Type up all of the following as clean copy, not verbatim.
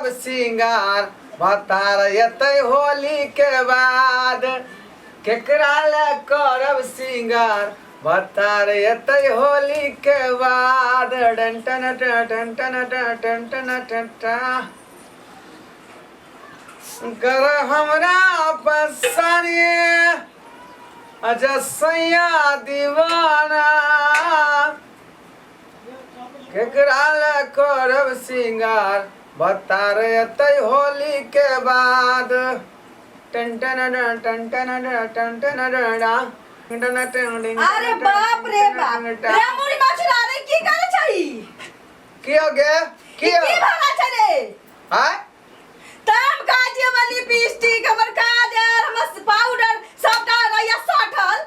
करब सिंगार भतार एतै होली के बाद केकरा ले करब सिंगार भतार एतै होली के बाद डन टन टन टन टन टन टन टन टन टा। कर हमरा पसनी अजसैया दीवाना केकरा ले करब सिंगार बतार एतै होली के बाद टन टन टन टन टन टन टन टन टन। अरे बाप रे बाप रे, मुड़ी मछुरा रे, की करे छही? की हो गे? की की भरा छै रे? आय। तब काजे हमर लिपस्टिक, हमर काजर, हमर पाउडर सबटा रैया सटल,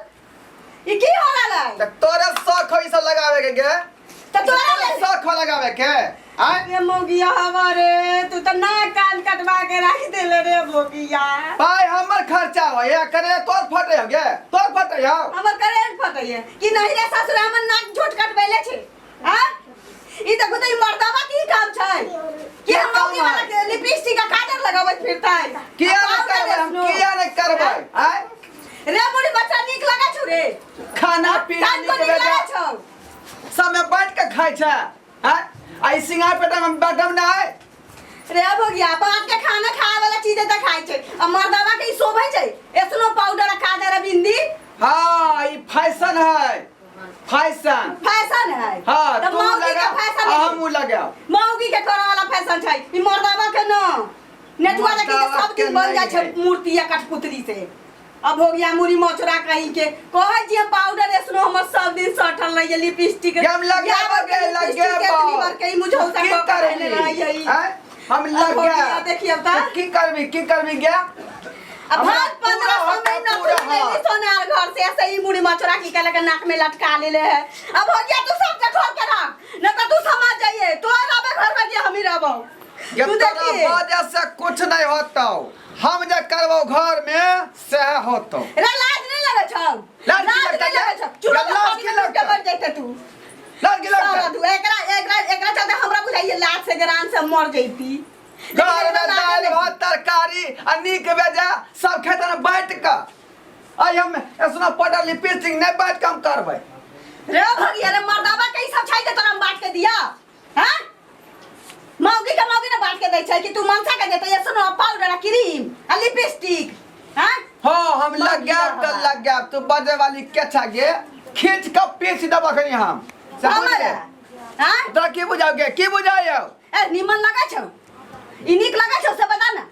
ई की हो रहल है? त तोरे शौक हो ई सब लगावे के गे? त तोरा ले- शौक हो लगावे के आय? रे मोगिया हमारे, तू त नाक कान कटवा के राख देले रे मोगिया। पाई हमर खर्चा हो या करे तोर फटे हो गे, तोर फटे हो। हमर करेंट फटैये कि नहीं रे ससुर? हमर नाक झोट कटबैले छै। हाँ, ई देखो त ई मर्दावा की काम छै कि हम काम मौगी वाला है? के लिपस्टिक आ काजर लगाबैत फिरतै? किया आ नहीं पाउडर करबै हम? एसनो। किया नहीं करबै आय? रे मुड़ी बच्चा, नीक लगै छौ रे? खाना पीना कान को नीक नीक लगै बेजा छौ? सब में बैठ के खाइ छै आय? आ ई सिंगार पेटा में बैठम ना आय? रे भोगिया, बाप के खाना खाए वाला चीज त खाइ छै आ मर्दावा के ई शोभै छै एसनो पाउडर आ काजर आ बिंदी? हाँ, ई फैशन है, फैशन। फैशन है? हाँ। त तू मौगी के लगा फैशन आ है। हमू लगाओ। मौगी के करे वाला फैशन छै ई, मर्दावा के न। नेटुआ देखी के मर्दावा सब के दिन बन जाइ नहीं छै है। मूर्ति या कठपुतली से। अब हो गया मुड़ी मचरा कहीं के कहै छी हम पाउडर एसनो हमर सब दिन सटल रहिए, लिपस्टिक। हम लगाबे लगाबो। बार कहीं मुझौसा की कऽ के करबी रहले रहिए। आय? हम अब हो लगा गया, देखिए अब त। की करबी, की करबी गे? अब हमरा भात पूरा 15 सौ हक, महीना पूरा पूरा हक। सोनार घर से ऐसे ही मुड़ी मचरा की कहला के नाक में लटका लेले है। अब हो गया, तू सब के घर के रख न तो तू समझ जाइए, तू रहबे घर में कि हम ही रहबो। ये तू तोरा देखिए। वजह से कुछ नहीं होता, हम जे करबो घर में सह होतो। रे, लाज नहीं लगे छौ? लाज की लाज लगतै नहीं लगे गे? छौ? चूड़ा लाज पानी की में डूब के लगतै? मर जैते तू। लाज की सारा लगतै? तू एकरा एकरा एकरा चलते हमरा बुझाइए लाज से ग्रान से मर जैती। घर में दालि भात तरकारी आ नीक बेजा सब खेतन बाँटि कऽ। आइ हम एसनो पाउडर लिपस्टिक नहि बाँटि कऽ हम करबै। रे भगिया रे, मर्दावा के ई सब छै जे तोरा हम बाँट के दिया? हाँ, मौगी के मौगी ने बांट के दै छै कि तू मनसा के देते एसनो पाउडर आ क्रीम आ लिपस्टिक? हाँ। हाँ, हम मौगी लगायब तऽ रहबा। लगायब। तू बजे वाली के छा गे? खींच कऽ पीस देबऽ खनी हम से बुझ हमरा गे। हाँ। तोरा की बुझाउ गे, की बुझाइयौ? ए, निमन लगै छौ ई? नीक लगै छौ से बता ना।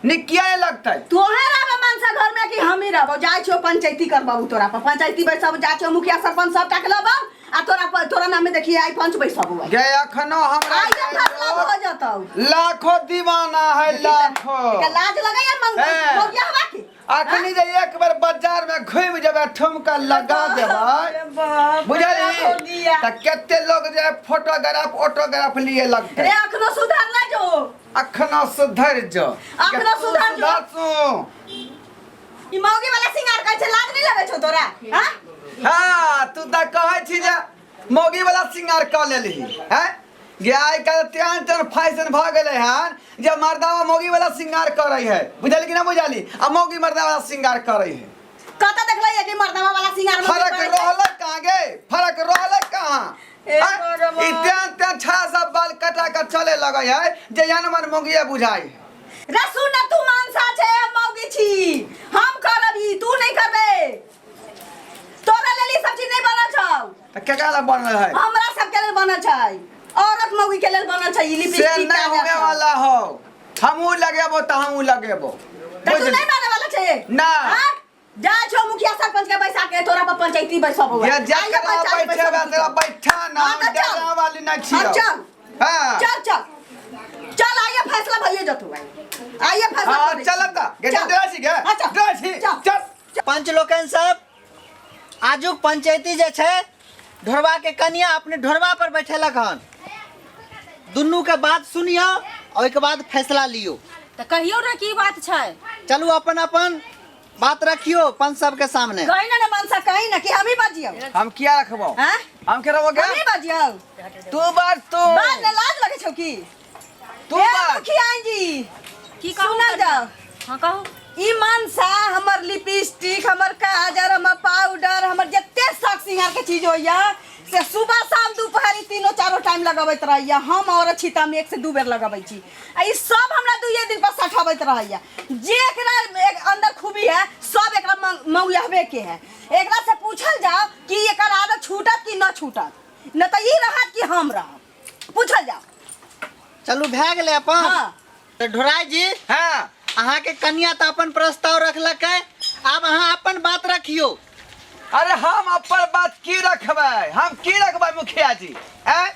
नीक किया नहि लगतै? तोहे रहबे मनसा घर में कि हम ही रहबो? जाइ छियो पंचायती करबाबू, तोरा पर पंचायती बैसाबू। जाइ छियो मुखिया सरपंच सब टाक लेबौ आ तोरा पर तोरा नाम में देखिए आई पंच बैसाबू आई। गे, अखनो हमरा आइ जे फैसला भऽ जतौ। लाखों दीवाना है, लाखों। एकर लाज लगैया ए। मौगिया हवा के? अखनी जे एक बेर बाजार में घूमि जेबै, ठुमका लगा देबै, बुझली, तऽ कते लोग जे फोटोग्राफ ऑटोग्राफ लिए लगतै। रे, अखनो सुधर ले जो। अखनो सुधर जो। अखनो सुधर जो। सुधर। ई मौगी वाला सिंगार कहै छै, लाज नहीं लगै छौ तोरा? हां। हाँ, तू तऽ कहै छी जे मौगी वाला सिंगार कऽ लेलही हैं गे। आइ काल्हि तेहन तेहन फैशन भऽ गेलै हन जे मर्दावा मौगी वाला सिंगार करै है, बुझली कि ना बुझली, आ मौगी मर्दा वाला सिंगार करै है। कतऽ देखलै कि मर्दावा वाला सिंगार मौगी फरक करै छै? रहलै कहाँ गे? फरक रहलै कहाँ? ए आँय? भगवान। ई तेहन तेहन छड़ा सब बाल कटा कऽ चले लगै है जे यान मन मौगिए बुझाइ है। रे सुन न, तू मनसा छै, हम मौगी छी। हम करब ई, तू नहीं करबे। तोरा लेल ई सब चीज नहीं बनल छौ। तऽ केकरा लए बनल है? हमरा सबके लेल बनल छै, औरत मौगी के लेल बनल छै ई से लिपस्टिक नहीं काजर होने सब। वाला हो। हमहूँ लगेबो तऽ हमहूँ लगेबो। तऽ तू बुझली? नहीं माने वाला छै ना। हाँ? जा छौ मुखिया सरपंच के बैसा के तोरा पर पंचायती बैसबो। ये जकरा बैठेबा तेरा बैठा ना। हाँ, हम तऽ चल। डरा वाली नहीं छियौ। हाँ, चल। हाँ। चल चल चल, आइए फैसला भइए जतौ आइ, आइए फैसला हाँ। करै छी। चल तऽ गे। चल। डरा छी गे? हाँ, चल। डरा छी? चल। चल। पंच लोकनि सब, आजुक पंचायती जे छै, ढोरबा के कनिया अपने ढोरबा पर बैठेलक हन। दुनू के बात सुनियो, ओहिके बाद फैसला लियो। तऽ कहियौ ने, की बात छै? चलू, अपन अपन बात रखियो पंच सबके सामने। कही ना ने मनसा, कही ना कि हम ही बजियौ? हम किया रखबो? हैं? हम के रखबो गे? हम ही बजियौ? तू बात तू बात ने लाज लगै छौ की? तू ए बाज। मुखिया जी, की कहू सुनल कनिया? जाओ। हाँ कहू। ई मनसा हमर लिपस्टिक, हमर काजर, हमर पाउडर, हमर जते शौक सिंगार के चीज होइया से सुबह शाम दोपहरी तीनों चारो टाइम लगबैत रहैया। हम औरत छी तऽ हम एक से दू बेर लगबै छी आ ई सब हमरा दुइये दिन पर सठबैत रहैया। जे एकरा एक अंदर खूबी है सब एकरा मंगुआबे के है। एकरा से पूछल जाओ कि एकर आदत छूटत कि न छूटत, न तऽ ई रहत कि हम रहब, पूछल जाओ। चलू भए गेलै अपन। हाँ। तऽ ढोराई जी, हाँ। अहाँके कनिया तऽ अपन प्रस्ताव रखलकै, आब अहाँ अपन बात रखियौ। अरे हम अपन बात की रखबै, हम की रखबै मुखिया जी? हैं?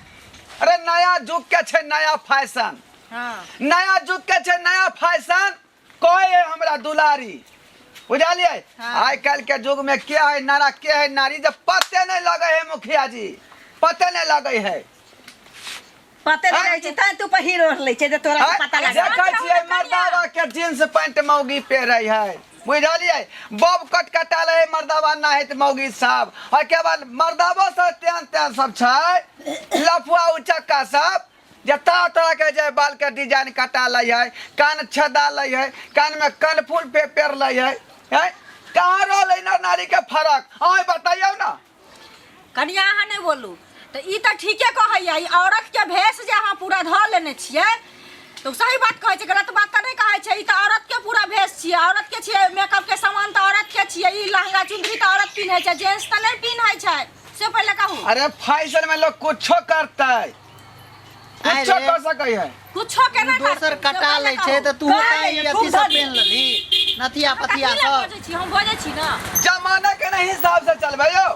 अरे नया युग के छै नया फैशन। हाँ। नया युग के छै नया फैशन, कहे है हमरा दुलारी, बुझलियै? हाँ। आइ काल्हि के युग में के है नारा के है नारी, जब पते नहीं लगे है मुखिया जी, पते नहीं लगे है। पते नहीं हाँ? रहै छै तैं तू पहिर ओढ़ लै छै जे तोरा के पता लगे। देखै छियै मर्दावा के जींस पैंट मौगी पहिरै है, बुझलियै? बब कट कटा लै है मर्दावा ना है मौगी सब। और के बाद मर्दावो सब तेहन तेहन सब छै लफुआ उचक्का सब, जे तरह तरह के जे बाल के डिजाइन कटा लै है, कान छेदा लै है, कान में कनफूल पे पेर लै है, हैं? कहाँ रहलै नर नारी के फरक, अहाँ बतैयौ ना। कनिया अहाँ नहि बोलू तऽ ई तऽ ठीके कहैया, ई औरत के भेष जे अहाँ पूरा धऽ लेने छियै तऽ सही बात कहै छै, गलत बात तऽ नहि कहै छै। ई तऽ औरत के पूरा भेष छियै, औरत के छियै, मेकअप के सामान तऽ औरत के छियै, ई लहंगा चुनरी तऽ औरत पिन्है छै, जेंट्स तऽ नहि पिन्है छै, से पहिले कहू। अरे फैशन में लोग कुछो करतै, कुछो अरे। कर सकै है। कुछो केना करतै? दोसर कटा लै छै तऽ तू कहा लै अथी खूब सब धऽ पेन लेलही, नथिया पथिया कथी लए सब। बजै छी? हम बजै छी ना। जमाना के नहीं हिसाब से चलबै यौ,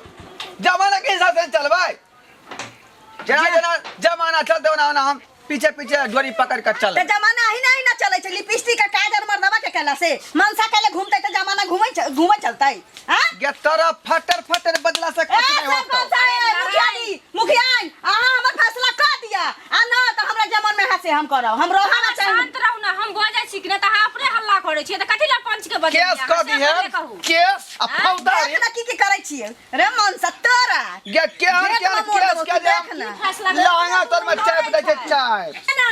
जमाना के हिसाब से चलबै। जेना जेना जमाना चलते ओना ओना हम पीछे पीछे डोरी पकड़ कर चल। तऽ जमाना ही नहीं ना चलै छै, लिपस्टिक के काजर मर्दवा के कैला से मनसा कैले घूमतै तऽ जमाना घूमै घूमै चलतै। हाँ? गे तोरा फटर फटर बदला से ए, कुछ नहीं सरपंच होतो। साहब, अरे मुखिया जी, मुखिया जी, अहाँ हमर फैसला कर दिया आ न तऽ हमरा जे मन में है से हम करब, हम रहना अहाँ चाही। शांत रहू ना, हम बजै छी कि नहि तऽ अहाँ अपने हल्ला करै छियै, तऽ कथी लए पंच के बजलियै? केस कऽ से दिहे, पहिले कहू। केस आ आँय? फौजदारी। देख ना की की करै छियै रे मनसा तोरा। गे केहन देख केहन ना मोर केस देबो, के तू जे देख ना। फैसला लहंगा तोर में चाप दै छै चाप। ना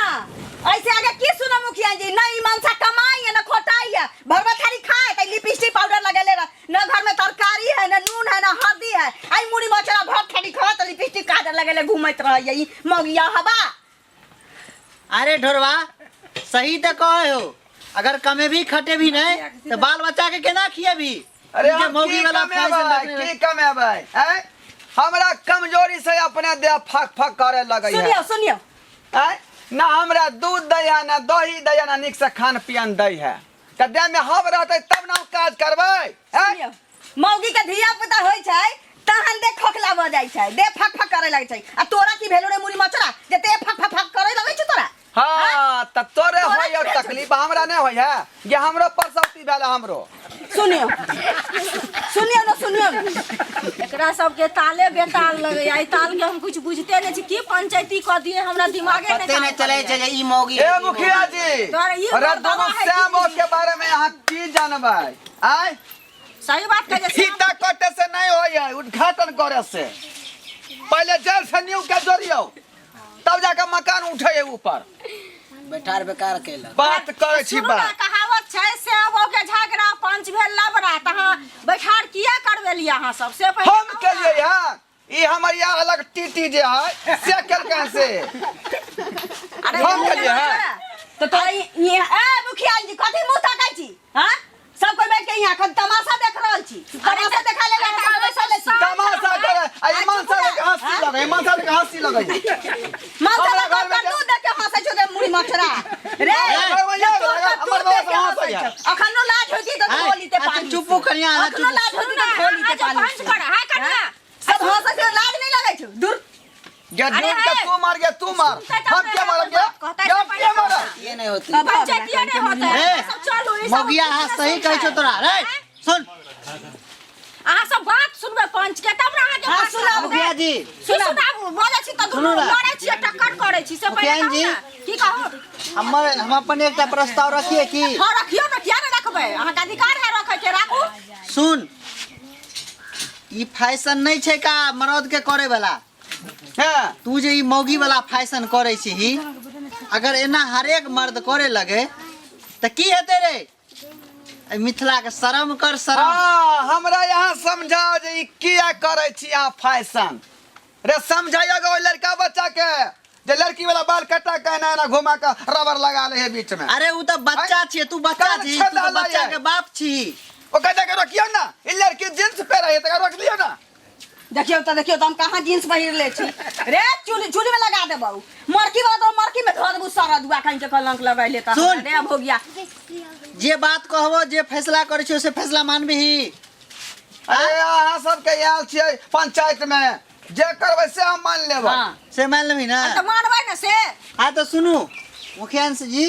ऐसे आगे की सुनो मुखिया जी, न ई मनसा कमाई है न खोटाई है, भरवा थारी खाए त लिपस्टिक पाउडर लगेले रह, न घर में तरकारी है न नून है न हल्दी है, आई मुड़ी मचरा भर थारी खा त लिपस्टिक काजर लगेले घूमत रहै ई मौगिया हवा। अरे ढोरवा सही तो कहे हो, अगर कमे भी खटे भी नहीं तो बाल बच्चा के केना खिएबी? अरे ई जे हम मौगी की वाला कमेबै, फैशन रखने की कमेबै, हैं? हमरा कमजोरी से अपने देह फक फक करे लगै है। सुनियो सुनियो। हैं? ना हमरा दूध दै है ना दही दै है ना नीक से खान पियन दै है, त देह में हब रहतै तब ना हम काज करबै, हैं? सुनियो, मौगी के धिया पुता होइ छै तहन देह खोखला भऽ जाइ छै, देह फक फक करे लगै छै, आ तोरा की भेलो रे मुड़ी मचरा जे देह फक फक फक करे लगै छै तोरा? हाँ, त तोरे तोरा होय की भेल छौ? तकलीफ, हमरा नहीं होय है, ये हमरो परसौती भेल हमरो। सुनियो सुनियो ना सुनियो ना। एकरा सबके ताले बेताल लगैया, ई ताल के हम कुछ बुझते नहीं छी, की पंचायती कऽ दिए हमरा दिमागे नहीं पते काम नहीं चले करैया। छै जे ई मौगी ए है, ई मुखिया मौगी। जी, तोरा ई अरे मर्दावा दोनों है की श्याम बुझी? के बारे में यहाँ की जानबै? आय सही बात कहै छै, फीता कटे से नहीं होय है, उद्घाटन करे से पहले जल से नींव के जोड़ियो तब जाके मकान उठे है ऊपर। बैठार बेकार केलक। बात करै छी सुनू ना, बात। कहावत छै सेब के झगड़ा पंच भेल लबड़ा, तहाँ बैठार किया करबेलियै अहाँ सब से पहिले हम कहू ना। केलियै है, ई हमर यहाँ अलग टीटी जे है से केलकै से। अरे हम केलियै है। तो तोरा ए मुखिया जी कथी मुंह तकै छी? हां सब कोई बैठ के यहाँ खन तमाशा देख रहल छी, तमाशा देखा ले अरे तमाशा ले छी। तमाशा करे आ ई मनसा लगे हंसी लगे, ई मनसा लगे हंसी लगे। मनसा हमरा लगे घर में तू देख के हंसै छौ रे मुड़ी मचरा रे, हमरा घर में जाए, तोर हमर तू बाबा देख के से हंसै हंसै है। छौ। अखनो लाज होती तऽ आँय, धो लीते अच्छा, पानी। चुपू कनिया, अहाँ अखनो चुपू। लाज होती तऽ धो लीते अहाँ जे पानी। पंच कर, हाय कनिया। सब हंसै छौ, लाज नहि लगै छौ दूर। गे अरे झूठ के हे। तू मार गे, तू मार। सुनते तऽ हम के अपने मारब गे? बात कहतै गे, से हम के पहिले मारब? ये नहीं होती। अब पंचायतिये नहि होतै। ए, सब चलू, ई सब मौगिया अहाँ सही कहै छौ तोरा रे, सुन। अहाँ सब बात सुनबै पंच के तब ने अहाँके हाँ, बात सुनाबू। सुनबै। मुखिया जी। की सुनाबू? बोलै छी तऽ दुनू सुनू ना। लड़ै छियै, टक्कर करै छी, से पहिले मुखिया कहू जी। ने। की कहू? हम अपन एकटा प्रस्ताव रखिए की? हाँ, रखियौ ने, किया नहि रखबै? अहाँके अधिकार है रखै के, राखू। सुन, ई फैशन नहीं छै का मरद के करे वाला। हाँ। तू जे ई मौगी वाला फैशन करे छी अगर एना हरेक मर्द करे लगे तऽ की हेतै रे एहि मिथिला के शरम कर शरम। हाँ, हमरा यहाँ समझाओ जे ई किया करै छी अहाँ फैशन रे। समझाइयो गे ओहि लड़का बच्चा के जे लड़की वाला बाल कटा के एना एना घुमा के रबर लगा ले है बीच में। अरे उ तऽ बच्चा छियै, तू बच्चा कान छी, तू तऽ छेदा बच्चा लाये। के बाप छी। ओकरा जाके रोकियौ ना, ई लड़की जींस पहिरै है, तकरा रोक लियौ ना। देखियौ तऽ, देखियौ तऽ, हम कहाँ जींस पहिर ले छी रे। चूल्ही चूल्ही में लगा देबौ मरकी वाला, तो मरकी में धऽ देबौ सारा दुआ कहीं के कलंक लगाइ ले। सुन। रे भोगिया। जे बात कहबो, जे फैसला करै छियै से फैसला मानबिही। अरे अहाँ सबके आयल छियै पंचायत में, जे करबै से हम मान लेबै। हाँ। से मान लेबही ना? तऽ मानबै ने से। हाँ तऽ सुनू मुखिया जी।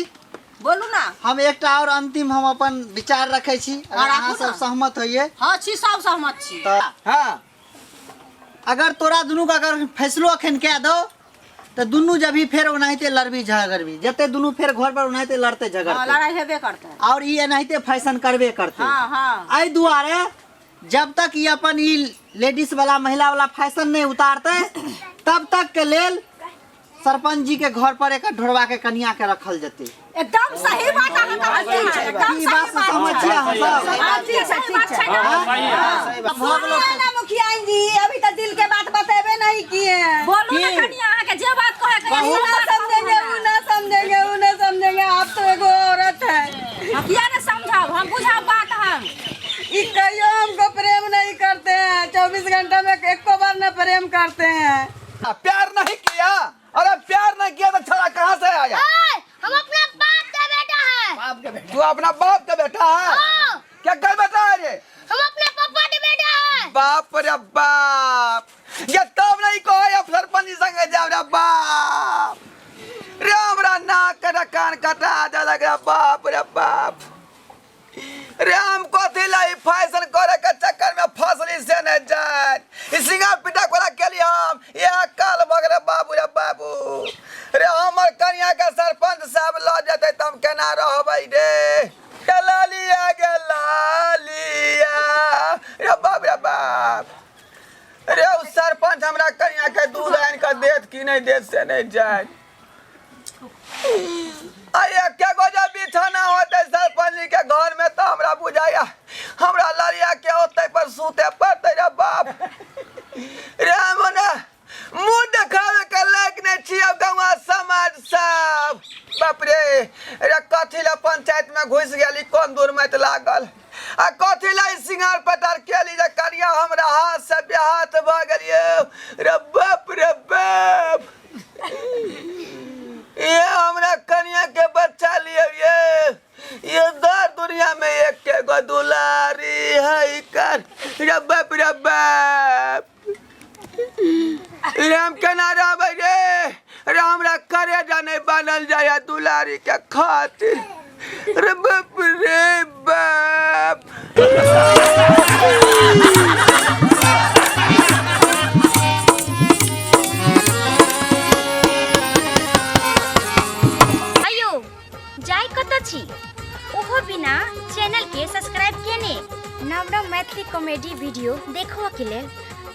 बोलू ना। हम एकटा और अंतिम हम अपन विचार रखै छी, अगर हाँ, राखू अहाँ सब ना। सहमत होइए। हाँ छी, सब सहमत छी। तऽ हाँ। अगर तोरा दुनू के अगर फैसलो अखन कए दौ तऽ दुनू जब भी फेर ओनाहिते लड़बी झगड़बी, जते दुनू फेर घर पर ओनाहिते लड़ते हाँ, झगड़ते। लड़ाई हेबे करतै। और ई एनाहिते फैशन करबे करते। हाँ हाँ। एहि दुआरे जब तक ई अपन ई लेडीज वाला महिला वाला फैशन नहीं उतारते तब तक के लेल सरपंच जी के घर पर एक ढोरवा के कनिया के रखल जते। एकदम सही बात अहाँ कहलियै हन, एकदम की सही बात से बात सहमत छै। छियै अहाँ सब? हाँ, ठीक छै, ठीक छै ना? भऽ गेलो। सुनिए ना मुखिया जी, अभी तो दिल के बात बतेबे नहीं किए हैं। बोलू ना की? कनिया, अहाँके जे बात कहै के उ ना समझेंगे, उ ना समझेंगे, उ ना समझेंगे। आप तो एगो औरत है। किया ने समझब हम, बुझब बात हम। ई कहियो हमको प्रेम नहीं करते हैं, 24 घंटा में एको बार न प्रेम करते हैं। आ, प्यार नहीं किया? अरे प्यार नहीं किया तो छोरा कहाँ से आया? ओए, हम अपना बाप का बेटा है। बाप के बेटा। तू अपना बाप का बेटा है? हाँ। क्या कर बेटा है रे? हम अपना पापा के बेटा है। बाप रे बाप, ये तब नहीं कहो या सरपंच जी संगे जाओ रे। बाप रे, हमरा नाक रे कान कटा देलक रे। बाप रे बाप रे, हम कथी ला ई फैशन करे के चक्कर में फसली से नहीं जाए। ई सिंगार पिटा कोला के लिए हम यह काल भऽ गेलै। बाबू रे बाबू रे, हमर कनिया के सरपंच साहब लऽ जेतै तऽ हम केना रहबै रे? गे लालिया, गे लालिया रे, बाप रे बाप रे, उ सरपंच हमरा कनिया के दूध आनि कऽ देत कि नहि देत से नहि जाय। आ एके गो जे बिछौना होतै सरपंच जी के घर में तऽ हमरा बुझाइया हमरा लड़िया के ओतै पर सुते पड़तै रे। बाप रे, हम ने मुँह देखावे के लायक नहि छी अब गौवा समाज सब। बाप रे रे, कथी ला पंचायत में घुसि गेली, कोन दूर मत लागल आ कथी ला ई सिंगार पटार केली जे कनिया हमरा हाथ से बेहाथ भऽ गेलियै रे। बाप रे बाप, ये हमरा कनिया के बच्चा लियो। ये दर दुनिया में एक के गो दुलारी है कर रे। बाप रे बाप रे, हम केना रहबै रे? रे हमरा करेजा नहीं बनल जाय दुलारी के खातिर रे। बाप रे बाप। अयो जाय कतऽ छी ओहो बिना चैनल के सब्सक्राइब केने? नव नव मैथिली कॉमेडी वीडियो देखबऽ के लेल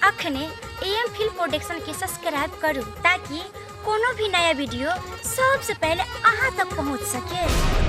अखने एम फिल्म प्रोडक्शन के सब्सक्राइब करू ताकि कोनो भी नया वीडियो सबसे पहले अहाँ तक पहुँच सके।